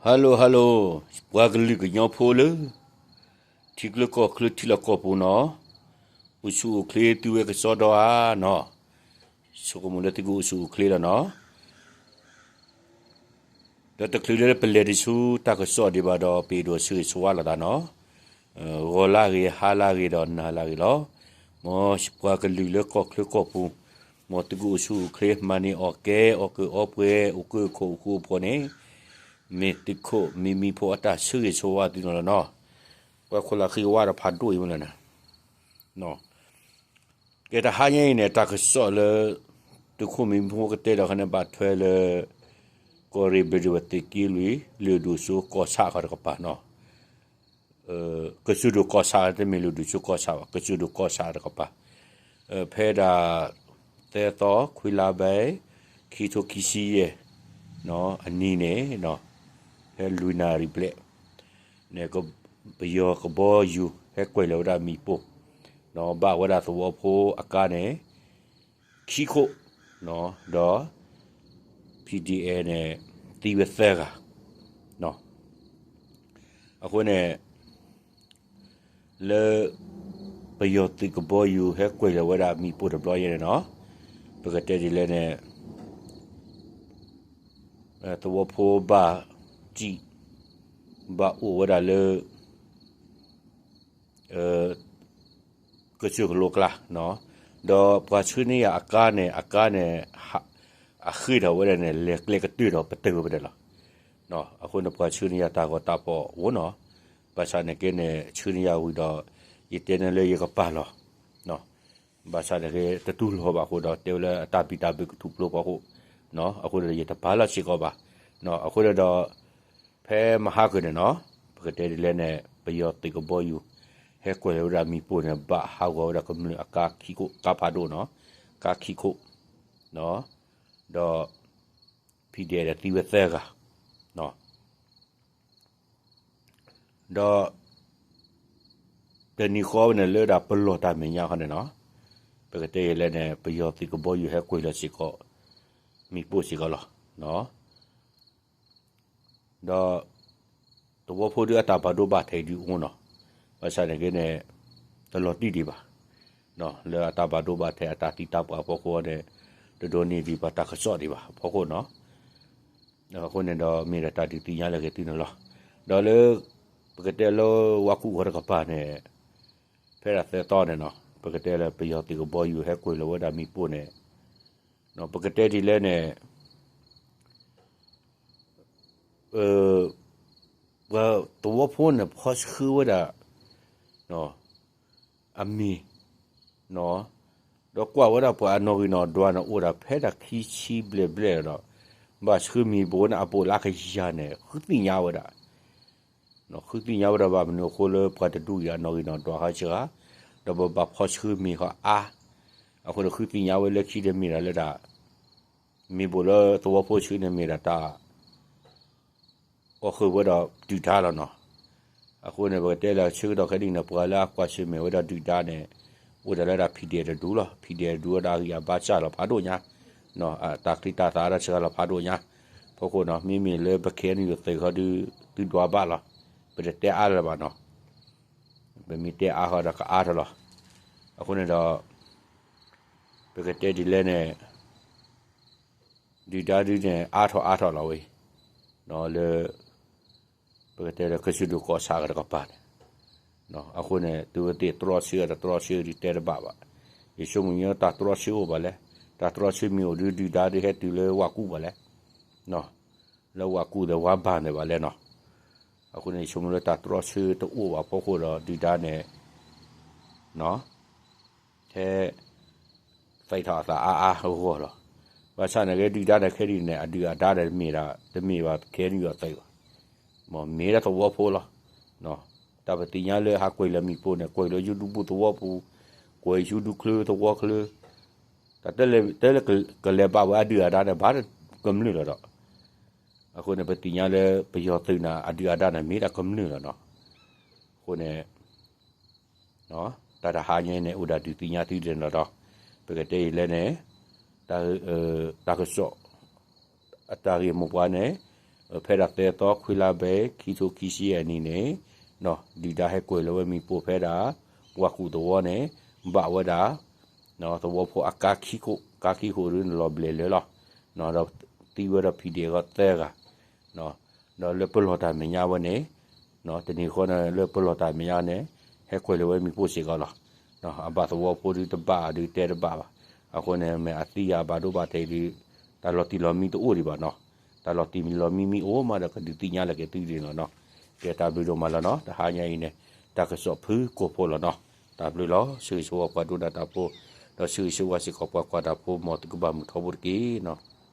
Hello hello, ပှၤကလုာ်ကညီဖိလၢ ထံချၢကီၢ်ချၢထံလီၢ်ကီၢ်ပူၤနီၤ, အိၣ်ဆူၣ်အိၣ်ချ့သုဝဲကစီဒီဧါနီၤ, ဆိကမိၣ်လၢသုကအိၣ်ဆူၣ်အိၣ်ချ့လီၤနီၤ. ဒီးတချုးလၢပလဲၤတဆူတၢ်ကစီၣ်ဒံးဘၣ်ဒီး ပအဲၣ်ဒိးဆၢဂ့ၤဆၢဝါလိာ်သးနီၤ, ဂီၤလၢဂ့ၤ ဟါလၢဂ့ၤဒီးနၤလၢဂ့ၤလီၤ. မ်ပှၤကလုာ်လၢကီၢ်ချၢကီၢ်ပူၤ, မ်သုကအိၣ်ဆူၣ်အိၣ်ချ့ မၤန့ၢ်အီၣ်ကဲ အီၣ်ကုးအီပှဲၤ အိၣ်ကၢခိၣ်အိၣ်ဃူအိၣ်ဖိးန့ၣ်, မ့ၢ်သုးခိၣ်မံမံဖိအတၢ်ဆၢဂ့ၤဆၢဝါသုန့ၣ်လီၤနီၤ. ပှၤခိၣ်လၢဃံဝါဒီးဖးဒိၣ်အံၤမ့ၢ်လီၤနီၤ. ကဲတဟါညါအံၤန့ၣ် တၢ်ကစီၣ်လၢ သုးခိၣ်မံမံဖိကတဲဒီးခါန့ၣ် ဘၣ်ထွဲလၢ ကီၢ်ရ့ၣ်ဘျ့းဒိၣ်ဝဲၢ်သုးက့လွံၢ် လုၢ်ဒိၣ်စိကီၢ်ဆၣ်ဃီတကပၤနီၤ, ကစၢၢ်ဒိၣ်ကီၢ်ဆၣ် တမ့ၢ်လုၢ်ဒိၣ်စိကီၢ်ဆၣ်ဘၣ် ကစၢၢ်ဒိၣ်ကီၢ်ဆၣ်တကပၤ, ဖဲဒၣ် သၢသီ ခွံလါဘဲ ခံထိခံဆံယဲၢ် အနံၤန့ၣ်, ဖဲလွံၢ်နၣ်ရံၣ်ဘျဲၣ်န့ၣ် ပယီၤကဘီယူၤဟဲကွံာ်လီၤဝဲဒၣ်မ့ၣ်ပိၢ်, ဘၣ်ဝဲဒၣ်သဝီဖိအကါန့ၣ် ခံခိၣ်, ဒီး P D F န့ၣ် သံဝဲသၢဂၤ, အဃိန့ၣ် လၢ ပယီၤသုးကဘီယူၤဟဲကွံာ်လီၤဝဲဒၣ်မ့ၣ်ပိၢ်တဘျီယဲၢ်န့ၣ်နီၤ, ပကတဲဒ်လဲၣ်န့ၣ် သဝီဖိဘၣ်စံၣ် ဘၣ်အိၣ်ဝဲဒၣ်လၢ ကစၢၢ်ကလိကျါ, ဒီးပှၤဆှၢန့ၢ်ယၤအကါန့ၣ် အကါန့ၣ် အဃ့ၢ်ထီၣ်ဝဲဒၣ်န့ၣ် လဲၤကျဲကတၢၢ်ဒီးပတုာ်ဝဲဒၣ်လီၤ. အဃိန့ၣ် ပှၤဆှၢန့ၢ်ယၤတၢ်ဂီၤတၢ်ဖီၣ်အိၣ်နီၤ, ဘၣ်ဆၣ်န့ၣ်က့န့ၣ် ဆှၢန့ၢ်ယၤဝံၤဒီး ယတဲန့ၣ်လၢယကပာ်လီၤ ဘၣ်ဆၣ်န့ၣ်က့ တတူၢ်လိာ်ဘၣ်အဃိဒီး တဲဝဲလၢအတၢ်ဘံၣ်တၢ်ဘၢကထူၣ်ဖျိဖီခိၣ်, အဃိန့ၣ်ဒီးယတပာ်လီၤစ့ၢ်ကီးဘၣ်. အဃိန့ၣ်ဒီး ဖဲမဟါကၢၢ်န့ၣ်နီၤ, ပကတဲဒ်လဲၣ်န့ၣ် ပယီၤသုးကဘီယူၤ ဟဲကွံာ်လီၤဝဲဒၣ်မ့ၣ်ပိၢ်န့ၣ် ဘၣ်ဟးဂီၤဝဲဒၣ်ကမျၢၢ်အကါခံခိၣ် ကါဖးဒိၣ်နီၤ, ကါခံခိၣ်, ဒီး P D F ဒီးသံဝဲသၢဂၤ ဒီး တနံၤဃီဝဲန့ၣ်လၢဒၣ်ပလီၢ်တၢ်မဲာ်ညါခီန့ၣ်နီၤ, ပကတဲယဲလဲၣ်န့ၣ် ပယီၤသုးကဘီယူၤဟဲကွံာ်လီၤစ့ၢ်ကီး မ့ၣ်ပိၢ်စ့ၢ်ကီးလီၤ. ဒီး သဝီဖိဒုးအတၢ်ဘၣ်ဒိဘၣ်ထံးဒုးအိၣ်နီၤ, ဘၣ်ဆၣ်န့ၣ်က့န့ၣ် တလီၤတံၢ်ဒံးဘၣ် လၢအတၢ်ဘၣ်ဒိဘၣ်ထံးအတၢ်သံတၢ်ပှၢ်ဖီခိၣ်န့ၣ် တဒိးန့ၢ်ဒံးဘၣ်တၢ်ကစီၣ်ဒံးဘၣ်ဖီခိၣ်နီၤ. အဃိန့ၣ်ဒီးမ့ၢ်ဒၣ်တၢ်ဒုးသ့ၣ်ညါလၢအဂ့ၤသုန့ၣ်လီၤ. ဒီးလၢ ပကတဲလၢဝါကူၣ်ဂီၤတကပၤန့ၣ် ဖဲဒၣ်သၢသီန့ၣ်နီၤ ပကတဲလၢပယီၤသုးကဘီယူၤဟဲကွံာ်လီၤဝဲဒၣ်မ့ၣ်ပိၢ်န့ၣ် ပကတဲဒ်လဲၣ်န့ၣ် ပှၤသဝီဖိန့ၣ်ဖီၣ်ဆှၢဝဲဒၣ် အမ့ၤ ဒီးကွၢ်ဝဲဒၣ်ပှၤအနီၣ်ဂံၢ်နီၣ်ဒွးန့ၣ်အိၣ်ဒၣ်ဖဲဒၣ်ခံဆံဘျဲၣ်ဘျဲၣ်ဒီး ဘၣ်ဆှၢမ့ၤဘိန့ၣ်အပိာ်လၢအကယၤန့ၣ် ဃုသ့ၣ်ညါဝဲဒၣ် ဃုသ့ၣ်ညါဝဲဒၣ်ဘၣ်မနုၤအဃိလၢပှၤတဒူၣ်အံၤအနီၣ်ဂံၢ်နီၣ်ဒွးခါစှၤ ဒီးပဘၣ်ဖီၣ်ဆှၢမ့ၤဃီအါ, အဃိန့ၣ်ဃုသ့ၣ်ညါဝဲလၢခံန့ၣ်မ့ၢ်ဒၣ်လၢဒၣ် မ့ၤဘိလၢသဝီဖိဆှၢန့ၣ်မ့ၢ်ဒၣ်တၢ် အီၣ်ဃုာ်ဝဲဒီးဒုၣ်ဒါလီၤနီၤ. အဃိန့ၣ် ပကတဲလၢဆၢကတီၢ်ခဲဒ်န့ၣ် ပှၤလၢအကွၢ်ဆၢၣ်မဲာ်ဝဲဒၣ်ဒုၣ်ဒါန့ၣ် အိၣ်ဒၣ်လၢဒၣ် P D F တဒူၣ်လီၤ. P D F တဒူၣ်ဝဲဒၣ်အဂံၢ်အဘါစၢ်လီၤဖးဒိၣ်ညါ, တၢ်ချံတၢ်သၣ်ဒၣ်စှၤလီၤဖးဒိၣ်ညါ, ဖီခိၣ်နီၤ မ့မ့ၢ်လၢပ K N U သုးခီဒုး သုဒွးဘၣ်လီၤ. ပတတဲအါလၢၤဘၣ်နီၤ. ပမ့ၢ်တဲအါဃီဒီးကအါထီၣ်လီၤ. အဃိန့ၣ်ဒီး ပကတဲဒ်လဲၣ်န့ၣ် ဒုၣ်ဒါဒုးန့ၣ် အါထီၣ်အါထီၣ်လီၤဝဲ, လၢ ပကတဲလၢကစၢၢ်ဒိၣ်ကီၢ်ဆၣ်ကတကပၤန့ၣ်, အဃိန့ၣ် သုဝဲသ့ၣ်တြီဆၢအတတြီဆၢဒုးတဲတဘၣ်ဘၣ်. ယဆိကမိၣ်ညီတၢ်တြီဆၢအိၣ်ဘၣ်လဲၣ်, တၢ်တြီဆၢမ့ၢ်အိၣ်ဒုး ဒုၣ်ဒါဒုးဟဲတုၤလၢဝၣ်ကူၣ်ဘၣ်လဲၣ်, လၢဝၣ်ကူၣ်ဒီးဝၣ်ဘၣ်န့ၣ်ဘၣ်လဲၣ်နီၤ. အဃိန့ၣ် ယဆိကမိၣ်လၢတၢ်တြီဆၢတအိၣ်ဘၣ်ဖီခိၣ်ဒီး ဒုၣ်ဒါန့ၣ် ဟဲ သံထီၣ်အသးအါအါဂီၢ်ဂီၢ်လီၤ. ဘၣ်ဆၣ်န့ၣ်က့ ဒုၣ်ဒါန့ၣ်ခဲဒ်န့ၣ် အဒုၣ်အဒါန့ၣ်မ့ၢ်ဒၣ် တမ့ၢ်ဘၣ် K N U အသုးဘၣ်, မ့ၢ်ဒၣ်သဝီဖိလီၤ. တၢ်ပသ့ၣ်ညါလၢဟးကွံာ်လၢမ့ၣ်ပိၢ်န့ၣ် ကွံာ်လၢယိၤဒူပူၤသဝီပူၤ, ကွံာ်ယိၤဒူချၢသဝီချၢ, တၢ်တဲလၢကလဲၤဘၣ်ဝဲအဒုၣ်အဒါန့ၣ် ဘၣ်ကမျၢၢ်လီၤဒီး, အဃိန့ၣ် ပသ့ၣ်ညါလၢပယီၤသုးန့ၣ် အဒုၣ်အဒါန့ၣ်မ့ၢ်ဒၣ်ကမျၢၢ်လီၤနီၤ. အဃိန့ၣ် တၢ်တဟါညါန့ၣ် အိၣ်ဒၣ်ဒုးသ့ၣ်ညါသုဒဲးလီၤဒီး, ပကတဲအံၤလဲၣ်န့ၣ် တၢ်ကစီၣ် အတၢ်ဂ့ၢ်မိၢ်ပှၢ်န့ၣ် ဖဲဒၣ်သၢသီခွံလါဘဲ ခံထိခံဆံယဲၢ်နံၣ်န့ၣ် ဒုၣ်ဒါဟဲကွံာ်လီၤဝဲမ့ၣ်ပိၢ်ဖဲဒၣ် ဝၤကူၣ်သဝီန့ၣ် ဘၣ်ဝဲဒၣ် သဝီဖိအကါခံခိၣ်, ကါခံခိၣ်ဒုးန့ၣ်လီၤဘျဲၣ်လၢာ်လီၤ. ဒီးသံဝဲဒီး ဖံးဒ့ၣ်အဂီၢ်သၢဂၤ ဒီးလၢပလီၢ်တၢ်မဲာ်ညါဝဲန့ၣ် တနံၤဃီန့ၣ် လၢပလီၢ်တၢ်မဲာ်ညါန့ၣ် ဟဲကွံာ်လီၤဝဲမ့ၣ်ပိၢ်စ့ၢ်ကီးလီၤ. အဘၣ်သဝီဖိဒုးတဘၣ်ဒုးတဲတဘၣ်ဘၣ်. အဃိန့ၣ် မ့ၢ်အသံယၤဘၣ်ဒိဘၣ်ထံးဒုး တၢ်လီၤတံၢ်လီၤမံတအိၣ်ဒံးဘၣ်နီၤ. တၢ်လီၤတံၢ်လီၤမံမ့ၢ်အိၣ်မးဒီး ကဒုးသ့ၣ်ညါလၢက့ၤသုဒ်န့ၣ်လီၤနီၤ. ကဲတၢ်ဘျုးဒိၣ်မးလီၤနီၤ. တဟါညါအံၤန့ၣ် တၢ်ကစီၣ်ဖုၣ်ကိာ်ဖိလီၤနီၤ. တၢ်ဘျုးလီၤ. ဆၢဂ့ၤဆၢဝါပှၤဒိကနၣ်တၢ်ဖိ, ဒီးဆၢဂ့ၤဆၢဝါစ့ၢ်ကီးပှၤကွၢ်တၢ်ဖိ မ်သုကဘၣ်မုာ်ထီဘိတက့ၢ်နီၤ.